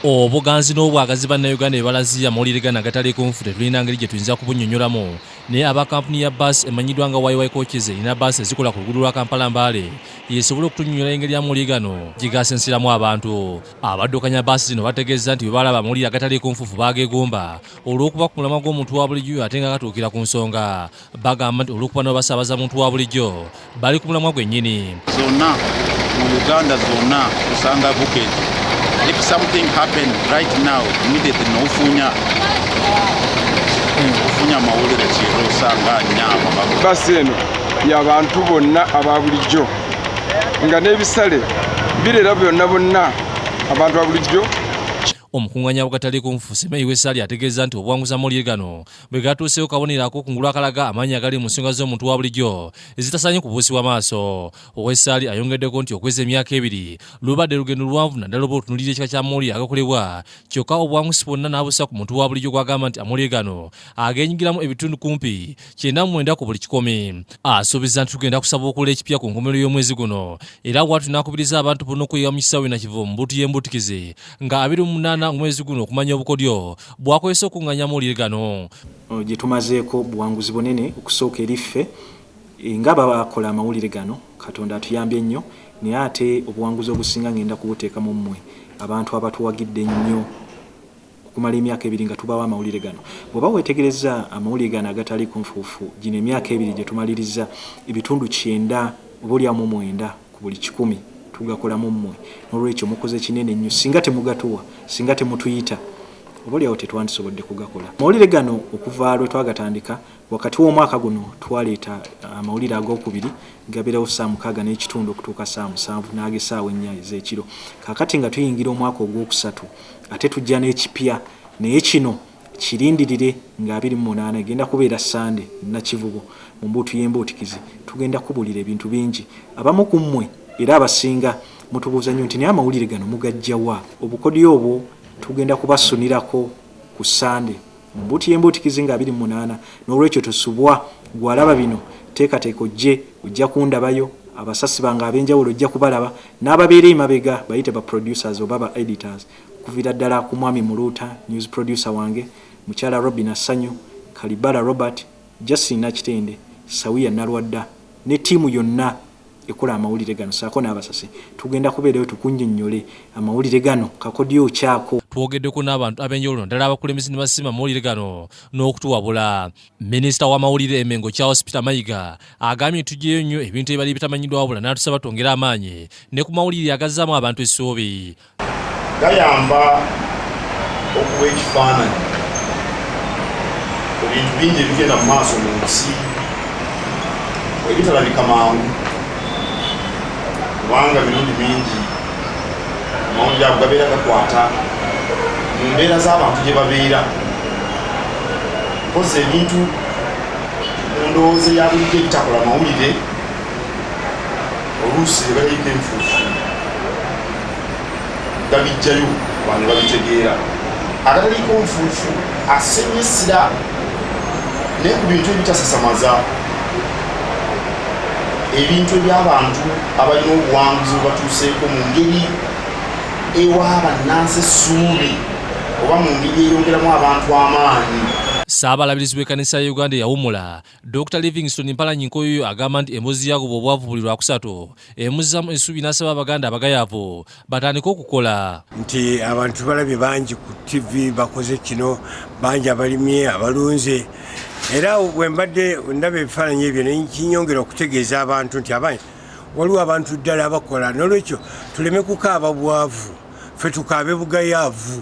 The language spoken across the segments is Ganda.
Obuganzi n'obwagazi Bannayuganda bye balaziya amawulire gano agataliiko nfu tetulina ngeri gye tuyinza kubunnyonnyolamu, naye aba kampuni ya bbaasi emanyiddwa nga YY Coaches erina bbaasi ezikola ku luguudo lwa Kampala Mbale y'esobola okutunnyonnyola engeri amawulire gano gye gasenseramu abantu. Abaddukanya bbaasi zino bategeezezza nti bwe balaba amawulire agataliiko nfuufu bageegomba olw'okuba ku mulamwa gw'omuntu wa bulijjo ate nga gatuukira ku nsonga. Bagamba nti olw'okuba nabo basaabaza muntu wa bulijjo bali ku mulamwa gwennyini. Zonna mu Uganda zonna osanga Bukedde. If something happen right now, immediately nofunya ofunya amawulire kiro osanga nyama. Basi eno y'abantu bonna aba bulijjo nga n'ebisale birera byonna bonna abantu ba bulijjo. Omukunganya w'agataliiko nfuufu Semeyi Wessaali ategeeza nti obuwanguzi amawulire gano bwe gatuuseewo kabonero ak'okungulu akalaga amaanyi agali mu nsonga z'omuntu wa bulijjo ezitasaanye kubuusibwa maaso. Owessaali ayongeddeko nti okweza emyaka 2 lubadde lugendo luwanvu naddala oba otunuulira ekika ky'amawulire agakolebwa, kyokka obuwanguzi bwonna n'abussa ku muntu wa bulijjo gw'agamba nti amawulire gano ageenyigiramu ebitundu kumpi 99 ku buli 100. Asuubiza nti tugenda kusaba okola ekipya ku nkomerero y'omwezi guno, era bw'atyo n'akubiriza abantu bonna okweyiwa mu kisaawe Nakivubo mu mbuutu y'embuutikizi nga 28 omwezi guno okumanya obukodyo bw'akozesa okukung'aanya amawulire gano. Gye tumazeeko buwanguzi bunene okusooka eri ffe nga abakola amawulire gano. Katonda atuyambye nnyo, naye ate obuwanguzi obusinga ngenda kubuteeka mu mmwe abantu abatuwagidde ennyo okumala emyaka 2 nga tubawa amawulire gano. Bw'oba weetegereza amawulire gano agataliiko nfuufu, gino emyaka 2 gye tumaliriza, ebitundu 90 oba oliamu 90 ku buli 100 tugakolamu mmwe. N'olwekyo mukoze kinene nnyo. Singa temugatuwa, singa temutuyita, oba oliawo tetwandisobodde kugakola. Amawulire gano okuva lwe twagatandika wakati w'omwaka guno twaleeta amawulire ag'okubiri gabeerawo saa 6:30 okutuuka saa 7 n'ag'essaawa 4 ez'ekiro. Kaakati nga tuyingira omwaka ogwokusatu ate tujja n'ekipya, naye kino kirindirire nga 28 egenda kubeera Sande Nakivubo mu mbuutu y'embuutikizi. Tugenda kubulira ebintu bingi. Abamu ku mmwe era abasinga mutubuuza nnyo nti naye amawulire gano mugajja wa? Obukodyo obwo tugenda kubasunirako ku Sande mu mbuutu y'embuutikizi nga 28. N'olwekyo tosubwa, gw'alaba bino teekateeka ojje, ojja kundabayo, abasasi bange ab'enjawulo ojja kubalaba, n'ababeera emabega bayite ba producers oba ba editors, okuviira ddala ku Mwami Muluuta news producer wange, mukyala Robin Assanyu, Kalibala Robert, Justin Nakitende, Sawiya Nalwadda ne ttiimu yonna ekola amawulire gano ssaako n'abasasi. Tugenda kubeerayo tukunnyonnyole amawulire gano kakodyo kyako. Twogeddeko n'abantu ab'enjawulo naddala abakulembeze ne basiima amawulire gano n'okutuwabula. Minisita w'amawulire e Mengo Charles Peter Mayiga agambye nti tuggyeyo nnyo ebintu ebibadde bitamanyiddwa wabula n'atusaba twongere amaanyi ne ku mawulire agazzaamu abantu essuubi. Gayamba okuwa ekifaananyi ku bintu bingi ebigenda mu maaso mu nsi ebitalabika mangu, kubanga mirundi mingi amawulire ago gabeera gakwata mu mbeera z'abantu gye babeera. Mpozi ebintu mu ndowooza eya bulijjo ebitakola mawulire oluusi ebataliko enfuufu gabijjayo abantu babitegeera. Agataliiko nfuufu asenye essira naye ku bintu ebitasasamaza, ebintu eby'abantu abalina obuwanguzi bwe batuuseeko mu ngeri ewa bannansi essuubi oba mu ngeri eyongeramu abantu amaanyi. Ssaabalabirizi w'ekkanisa ya Uganda eyawummula Dr Livingstone Mpalanyi Nkoyoyo agamba nti emboozi yagoba obwavu buli Lwakusatu emuzzaamu essuubi n'asaba Abaganda abagayaavu batandike okukola. Nti abantu balabye bangi ku TV bakoze kino, bangi abalimye, abalunze, era bwe mbadde ndaba ebifaananyi ebyo ne kinyongera okutegeeza abantu nti waliwo abantu ddala abakola. N'olwekyo tuleme kukaaba bwavu, ffe tukaabe bugayaavu.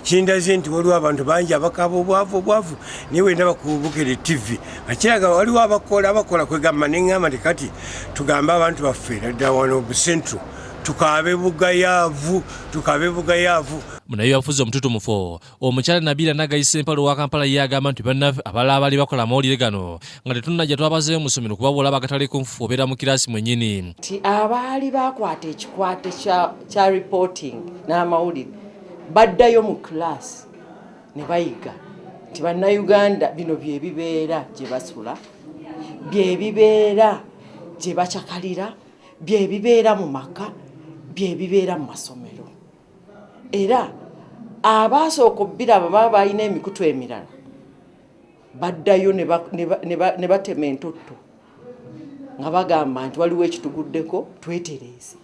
Kindaze nti waliwo abantu bangi abakaaba obwavu obwavu, naye bwe ndaba ku Bukedde TV nga kiraga waliwo abakola, abakola kwegamba ne ŋŋamba nti kati tugambe abantu baffe naddala wano mu Central tukaabe bugayaavu, tukaabe bugayaavu. Munnabyabufuzi omututumufu omukyala Nabila Nagayi Ssempala owa Kampala ye agamba nti bannaffe abalala abaali bakola amawulire gano nga tetunnajja twabazeeyo mu ssomero kuba bw'olaba akatale k'enfufu obeera mu kiraasi mwennyini. Nti abaali bakwata ekikwate kya reporting n'amawulire baddayo mu class ne bayiga nti bannayuganda bino bye bibeera gye basula, bye bibeera gye bacakalira, bye bibeera mu maka, bye bibeera mu masomero. Era Abaasooka obbiraba baba balina emikutu emirala, baddayo ne batema entotto nga bagamba nti waliwo ekituguddeko, twetereeze.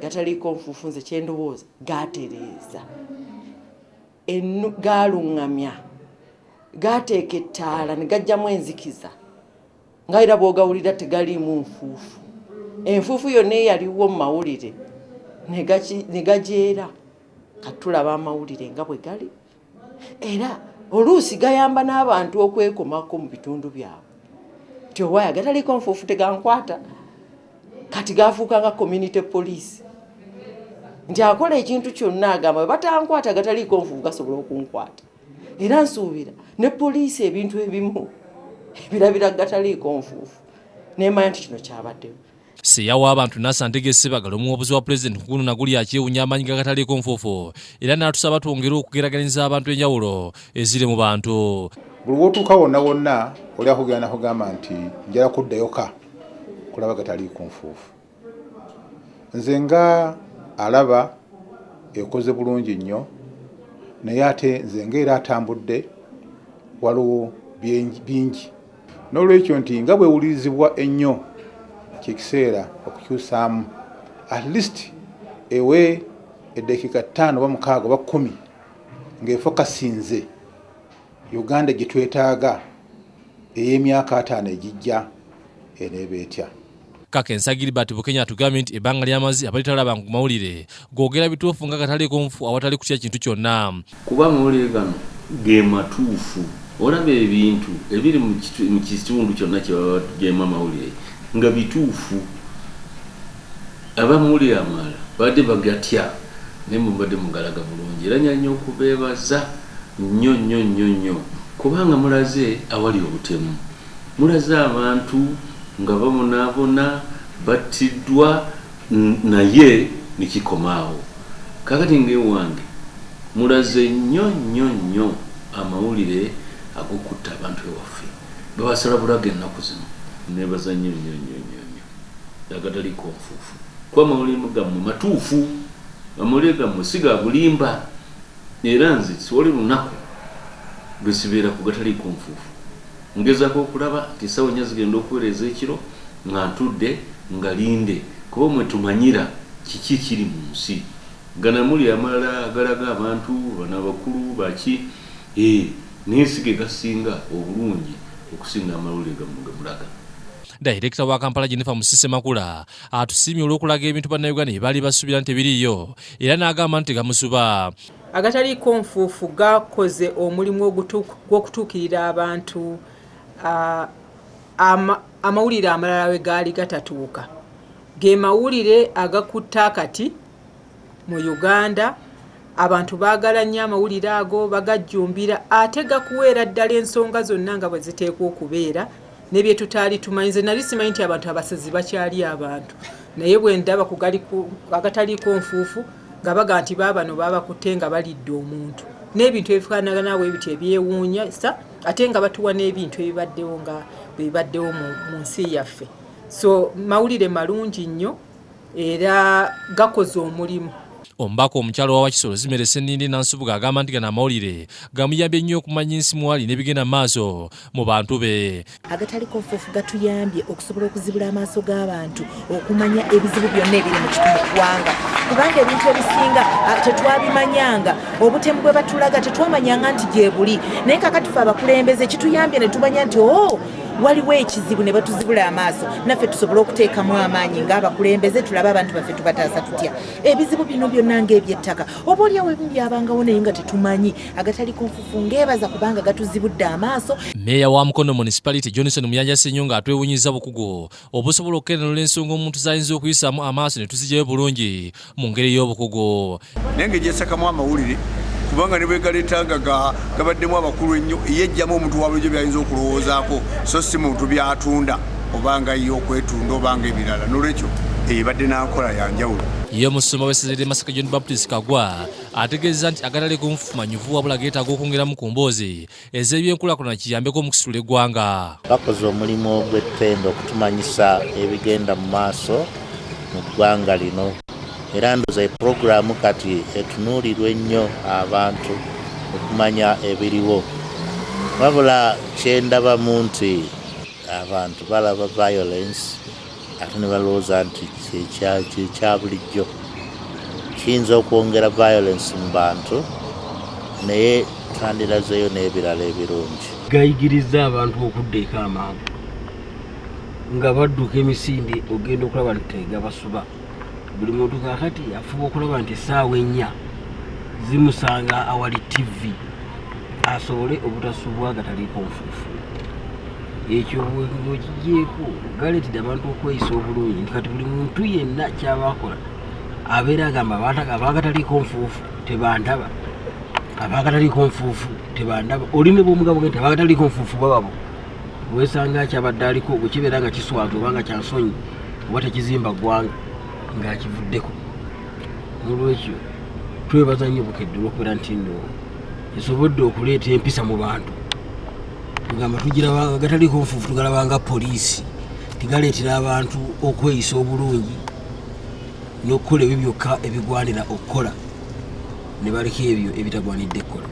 Gataliiko nfuufu nze kyendowooza gatereeza, galuŋŋamya, gateeka ettaala ne gajjamu enzikiza, nga era bw'ogawulira tegaliimu nfuufu. Enfuufu yonna eyaliwo mu mawulire ne gajeera. Kati tulaba amawulire nga bwe gali, era oluusi gayamba n'abantu okwekomako mu bitundu byabwe nti owaaya gataliiko nfuufu tegankwata. Kati gafuuka nga community police, nti akola ekintu kyonna agamba bwe batankwata gataliiko nfuufu gasobola okunkwata. Era nsuubira ne poliisi ebintu ebimu ebirabira gataliiko nfuufu nemanya nti kino kyabaddewo. Seya w'abantu Nasa Ntege Ssebagala, omuwabuzi wa pulezidenti ku guno naguli, akyewunya amaanyi gagataliiko nfuufu era n'atusaba twongere okugeraganyiza abantu enjawulo eziri mu bantu. Buli wotuuka wonna wonna oli akugenda nakugamba nti njala kuddayo ka kulaba gataliiko nfuufu. Nze nga alaba ekoze bulungi nnyo, naye ate nze ngaera atambudde waliwo bingi. N'olwekyo nti nga bwewulirizibwa ennyo, kyekiseera okukyusaamu, at least ewe eddakiika 5 oba 6 oba 10 ng'efokasinze Uganda gye twetaaga ey'emyaka 50 egijja eneeba etya. Kakensa Gilbert Bukenya atugambye nti ebbanga ly'amazzi abalitalaba ku mawulire googera bituufu nga gataliiko nfu awatali kutya kintu kyonna. Kuba amawulire gano ge matuufu, olaba ebintu ebiri mu kitundu kyonna kye baba batugyemu amawulire nga bituufu. Abamawulire amalala babadde bagatya, naye mubadde mugalaga bulungi, era nyanya okubeebaza nnyo nnyo nnyo nnyo, kubanga mulaze awali obutemu, mulaze abantu nga babonaabona, battiddwa, naye nekikomaawo. Kakati ngaewange mulaze nnyo nnyo nnyo amawulire ag'okutta abantu ewaffe, babasala bulaga ennaku zino. Nebaza nnyo nnyo nnyo nnyo nnyo agataliiko nfuufu, kuba amawulire gammwe matuufu, amawulire gammwe si ga bulimba. Era nze siwali lunaku lwe sibeera ku gataliiko nfuufu. Ngezaako okulaba nti essaawa 4 zigenda okuweereza ekiro nga ntudde nga linde, kuba mwe tumanyira kiki kiri mu nsi. Ganamuli amalala agalaga abantu bano abakulu baki, naye si ge gasinga obulungi okusinga amawulire gammwe gemulaga. Dayirekita wa Kampala Jennifer Musisi Makula atusiimye olw'okulaga ebintu bannayuganda bye baali basuubira nti tebiriiyo, era n'agamba nti gamusuba. Agataliiko nfuufu gakoze omulimu gw'okutuukirira abantu amawulire amalala we gaali gatatuuka. Ge mawulire agakutta akati mu Uganda. Abantu baagala nnyo amawulire ago, bagajjumbira, ate gakuweera ddala ensonga zonna nga bwe ziteekwa okubeera ne bye tutaali tumanyi. Nze nali simanyi nti abantu abasezi bakyali abantu, naye bwe ndaba ku agataliiko nfuufu nga baga nti baabano babakutte nga balidde omuntu n'ebintu ebifaanagana bwe bityo ebyewuunyisa, ate nga batuwa n'ebintu ebibaddewo nga bwe bibaddewo mu nsi yaffe. So mawulire malungi nnyo era gakoze omulimu. Omubaka omukyalo wa Wakiso Rosemary Sseninde Nansubuga agamba nti gano amawulire gamuyambye nnyo okumanya ensi mwali n'ebigenda mu maaso mu bantu be. Agataliiko nfuufu gatuyambye okusobola okuzibula amaaso g'abantu okumanya ebizibu byonna ebiri mu kitundu ggwanga, kubanga ebintu ebisinga tetwabimanyanga. Obutemu bwe batulaga tetwamanyanga nti gye buli, naye kakati ffe abakulembeze kituyambye ne tumanya nti o waliwo ekizibu, ne batuzibula amaaso naffe tusobole okuteekamu amaanyi ng'abakulembeze, tulabe abantu baffe tubataasa tutya. Ebizibu bino byonna ng'ebyettaka oba oliawo ebimu byabangawo naye nga tetumanyi. Agataliiko nfuufu ngeebaza kubanga gatuzibudde amaaso. Meeya wa Mukono Municipality Johnson Muyanja Ssenyonga atwewunyizza bukugu obusobola okukenenula ensonga omuntu z'ayinza okuyisaamu amaaso ne tuzigyayo bulungi mu ngeri y'obukugu. Naye ng'egyesakamu amawulire, kubanga ne bwegaleetanga gabaddemu abakulu ennyo, yejjamu omuntu wa bulijjo by'ayinza okulowoozaako, so si muntu by'atunda obanga ye okwetunda obanga ebirala. N'olwekyo ebadde n'ankola ya njawulo. Ye omusumba w'essaza ly'e Masaka John Baptist Kagwa ategeezezza nti agataliiko nfuufu manyuvu, wabula geetaaga okwongeramu ku mboozi ez'ebyenkulaakulana kiyambeko mu kusitula eggwanga. Bakoze omulimu ogw'ettendo okutumanyisa ebigenda mu maaso mu ggwanga lino. Era ndoza epuroguramu kati etunuulirwa ennyo abantu okumanya ebiriwo. Wabula kyendabamu nti abantu balaba violence ate ne balowooza nti kyekya bulijjo. Kiyinza okwongera violence mu bantu, naye twandirazeeyo n'ebirala ebirungi. Gayigiriza abantu okudda eka amangu nga badduka emisinde, ogenda okulaba nti tegabasuba. Buli muntu kaakati afuba okulaba nti essaawa 4 zimusanga awali TV asobole obutasubwa gataliiko nfuufu. Ekyo bw'okigyeko galeetedde abantu okweyisa obulungi nti kati buli muntu yenna kyaba akola abeera agamba abagataliiko nfuufu tebandaba, abagataliiko nfuufu tebandaba. Oli ne bwomugamba nti abagataliiko nfuufu bababo, wesanga kyabadde aliko bwe kibeera nga kiswaza oba nga kyansonyi oba tekizimba ggwanga ng'akivuddeko. Nolwekyo twebaza nnyo Bukedde olwokubeera nti nno esobodde okuleeta empisa mu bantu. Tugamba tugirabanga gataliiko nfuufu, tugalabanga poliisi tigaleetera abantu okweyisa obulungi n'okukola ebyo byokka ebigwanira okukola ne baleka ebyo ebitagwanidde kukola.